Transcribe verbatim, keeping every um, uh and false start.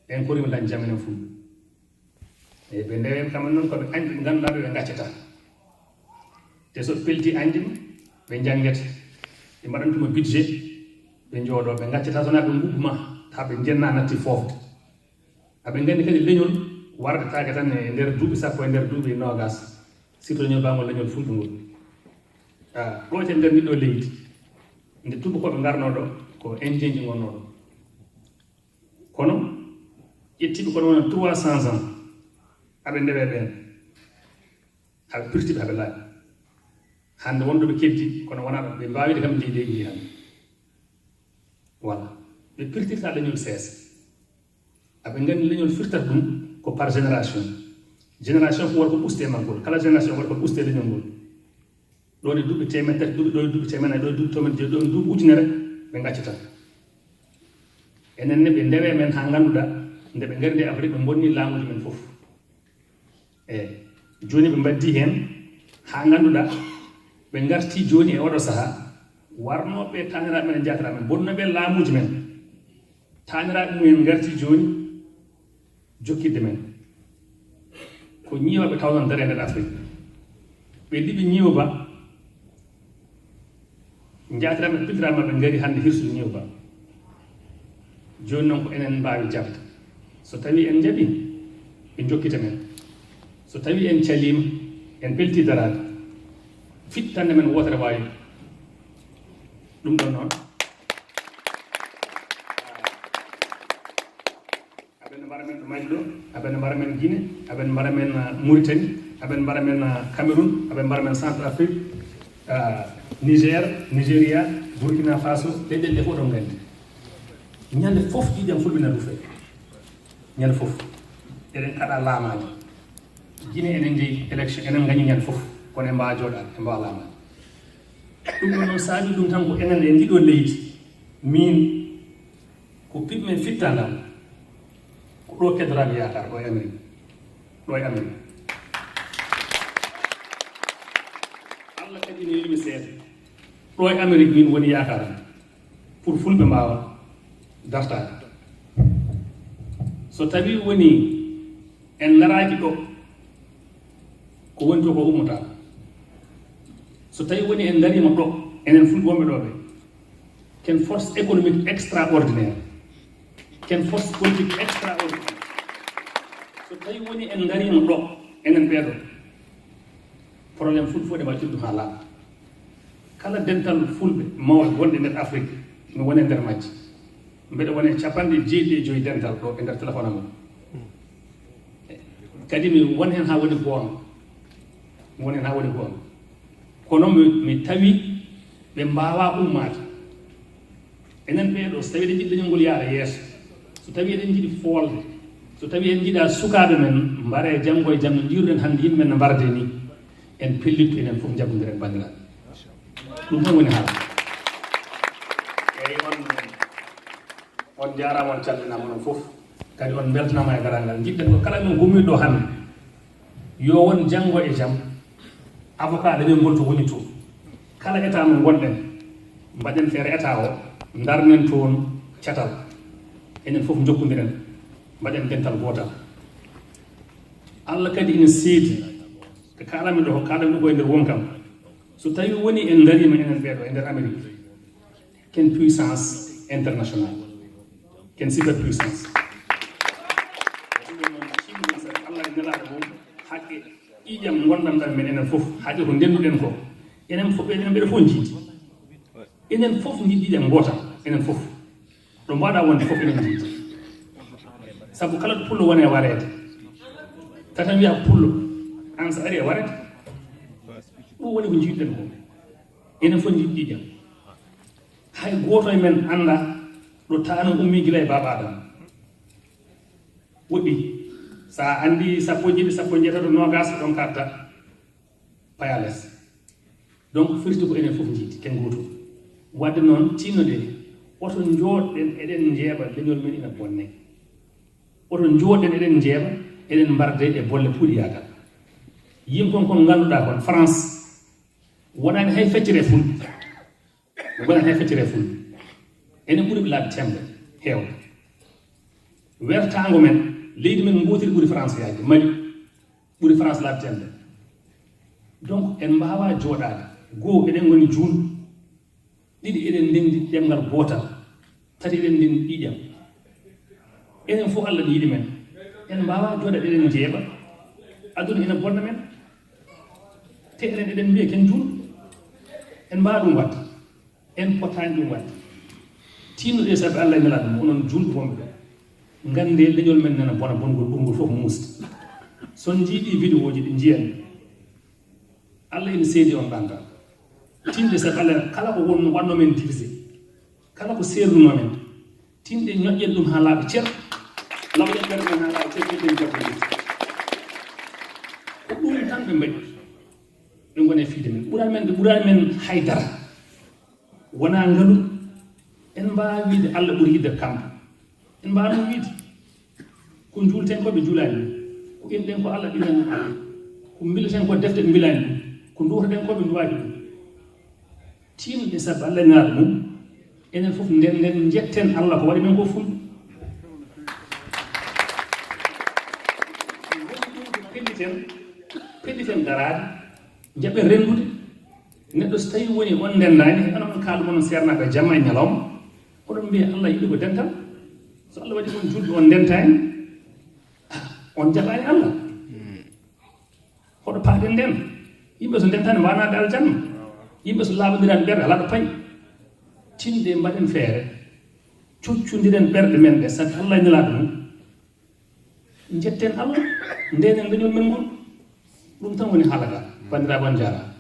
En koriima dañde jam enen fulɓe. E ɓe ndewe kam noon ko ɓe añɓe ɓe ngannduɗaa ɓe ɓe ngaccata. Te so ɓe pelti añde ma, ɓe njanngete. Ɓe mbaɗantuma budget, ɓe njooɗo, ɓe ngaccata so wonaa ɓe ngubbuma, taa ɓe njenna natti foofde. Aɓe nganndi kadi leñol wardetaake tan e nder duuɓi sappo, e nder duuɓi noogas, surtout leñol baangol leñol fulɓe ngol. Ah, ɗo te nder ndiɗo leydi, nde tuubakooɓe ngarnoo ɗo, ko Indienji ngonnoo ɗo. Kono ƴettiiɓe kono wona trois cents ans, aɓe ndewe ɓeen, aɓe pirtiiɓe, aɓe laaɓi. Hannde wonɗo ɓe keddi, kono wonaa ɓe mbaawide kam jeyde e hannde. Voilà. Ɓe pirtirta leñol seesa. Aɓe nganndi leñol firtata ɗum ko par génération. Génération ko woni ko ɓuste e maggol. Kala génération woni ko ɓuste e leñol ngol. Ɗo ne duuɓi teemedde tati, duuɓi ɗo e duuɓi teemedde nayi, ɗo e duuɓi teemedde jeego, ɗo e duuɓi ujunere, ɓe ngaccata. Enen ne ɓe ndewe men haa ngannduɗaa nde ɓe ngari nde Afrique ɓe mbonni laamuuji men fof. E jooni ɓe mbaddi heen haa ngannduɗaa ɓe ngarti jooni e oɗo sahaa warnooɓe taaniraaɓe men e njaatiraaɓe men, bonnooɓe laamuuji men. Taaniraaɓe mumen ngarti jooni jokkitde men. Ko ñiiwa ɓe tawno dare e nder Afrique. Ɓe liɓi ñiiwa ba, njaatiraaɓe, pittiraama ɓe ngari hannde hirsude ñiiwa ba. Jooni noon ko enen mbaawi jaɓde. So tawii en njaɓii, ɓe njokkita men. So tawii en caliima, en peltii daraade, fittannde men wootere waawi. Ɗum ɗoon noon. Aɓe no mbara men ɗo Mali ɗo, aɓe no mbara men Guinée, aɓe no mbara men, ah, Mauritanie, aɓe no mbara men, ah, Cameroun, aɓe no mbara men Centrafrique, ah, Niger, Nigeria, Burkina Faso, leyɗeele ɗe fof ɗon nganndi. Ñande fof ƴiiƴam fulɓe na rufe. Ñande fof. Eɗen kaɗa laamaaji. Guinée enen njeyi élection, enen ngañi ñande fof. Kono en mbaawa jooɗaade, en mbaawa laamaade. Ɗum ɗon noon saabi ɗum tan ko enen e ndiɗo leydi. Min Ko piɓ men fittanam, ko ɗo keddoraami yaakaar, ɗo e Amérique. Ɗo e Amérique. Allah kadi ne yurmi seeɗa. Ɗo e Amérique min woni yaakaaram. Pour fulɓe mbaawa dartaade. So tawii woni en ngaraaki ɗo, ko woni to ko ummata. So tawii woni en ngariima ɗo, enen fulɓe wonɓe ɗo ɓe, ken force économique extraordinaire, ken force politique extraordinaire. So tawii woni en ngariima ɗo, enen ɓeeɗo, problème fulɓe fof ɗe mbaɗa ƴettu haa laaɓa. Kala dental fulɓe mawɓe gonɗe nder Afrique, mi woni e nder majji. Mbeɗa woni e capanɗe jeeɗiɗi e joyi dental ɗo e nder téléphone am o. Kadi mi won heen haa woni goonga. Mi won heen haa woni goonga. Kono mi, mi tawi ɓe mbaawaa ummaade. Enen ɓee ɗoo, so tawii eɗen njiɗi leñol ngol yaara yeeso, so tawii eɗen njiɗi foolde, so tawii en njiɗaa sukaaɓe men mbaree janngo e jam no njiiruɗen hannde yimɓe men no mbarde nii, en pellittu enen fof njaɓondiren banndiraaɓe. Ɗum tan woni haala. Eeyi, on, on njaaraama, on calminaama onon fof. Kadi on mbeltanaama e garal ngal. Njiɗɗen ko kala men gummiiɗo ɗo hannde, yo won janngo e jam, avocat leñol ngol to woni to. Kala état mo ngonɗen, mbaɗen feere état o, ndarnen toon catal. Enen fof njokkondiren, mbaɗen dental gootal. Allah kadi ina seedi, ko kaalanmi ɗo, ko kaalanmi ɗo ko e nder won kam. So tawii woni en ndariima enen ɓeeɗo e nder Amérique, ken puissance internationale, ken superpuissance. Ɗum ɗon noon, cimmol saɗa Allah e nelaaɗo mum, hakke ƴiiƴam ngonɗam ɗam men enen fof, hakke ko ndennduɗen ko. Enen fof, enen mbeɗa fof njiidi. Enen fof njiidi ƴiiƴam ngootal, enen fof. Ɗo mbaɗa wonde fof enen njiidi. Sabu kala ɗo pullo woni e wareede. Tata wiya ko pullo, aan so ari e wareede. Ɗum woni ko njiɗɗen ko. Enen fof njiɗi ƴiiƴam. Hay gooto e men annda ɗo taano ummi gila e baaba Adama. Woɗɗi, sa anndi sappo e jeeɗiɗi, sappo e jeetato, noogas, ɗon katta payales. Donc, firti ko enen fof njiidi, ken gooto. Wadde noon, tinnoɗen, oto njooɗɗen eɗen njeeɓa leñol men ina bonne. Oto njooɗɗen eɗen njeeɓa, eɗen mbarde e bolle puuɗiyaagal. Yimɓe kon, kon ngannduɗaa kon, France, wonani hay feccere e fulɓe. Ɓe mbaɗa heen feccere e fulɓe. Enen ɓuri ɓe laabi tembe heewde. Wertaango men, leydi men ngootiri ɓuri France yaaji, Mali ɓuri France laaɓteende. Donc en mbaawaa jooɗaade, goo eɗen ngoni juul, ɗiɗi eɗen ndenndi ɗemngal gootal, tati eɗen ndenndi ƴiiƴam. Enen fof Allah ne yiɗi men. En mbaawaa jooɗaade eɗen njeeɓa, aduna ina bonna men. Te enen eɗen mbiya ken juul, en mbaawaa ɗum waɗde. En potaani ɗum waɗde. Tinno ɗe sabi Allah e Nelaaɗo mum, onon juulɓe wonɓe ɗo. Nganndee leñol men nana bona bongol ɓurngol fof muusde. So on njii ɗii vidéo ji ɗi njiyan, Allah ina seedi on ɓanta. Tinno ɗe sabi Allah, kala ko won, waɗno men divisé, kala ko seernunoo men, tinno ɗe ñoƴƴen ɗum haa laaɓa cer, lawƴen ɓerɗe men haa laaɓa cer, ƴetten jaggude. Ko ɗum tan ɓe mbaɗi. Ɓe ngoni e fiyde men. Ɓuraani men, ɓe ɓuraani men hay dara. Wonaa ngalu, en mbaawaa wiyde Allah ɓuri yiɗde kamɓe. En mbaawaa ɗum wiyde. Ko njuulten ko ɓe njuulaani ɗum. Ko inɗen ko Allah inani ɗum. Ko mbileten ko defte ɓe mbilaani ɗum. Ko nduwtoɗen ko ɓe nduwaaki ɗum. Tinno ɗe sabi Allah e Nelaaɗo mum, enen fof nden, nden njetten Allah ko waɗi men ko ful. Pelliten, pelliten daraade, njaɓen renndude. Neɗɗo so tawii woni on ndenndaani, hono on kaaldu mon seernaaɓe jamma e ñalawma, oɗon mbiya Allah yiɗi ko dental. So Allah waɗi on juulɓe on ndentaani, on jaɓaani Allah. Hoɗo paaɗen nden? Yimɓe so ndentaani mbaanaaɓe aljanna. Yimɓe so laaɓondiraani ɓerɗe alaa ɗo payi. Tinno ɗe mbaɗen feere, coccondiren ɓerɗe men ɗe sabi Allah e Nelaaɗo mum. Njetten Allah, ndeenen leñol men ngol. Ɗum tan woni haala ka. Banndiraaɓe on njaaraama.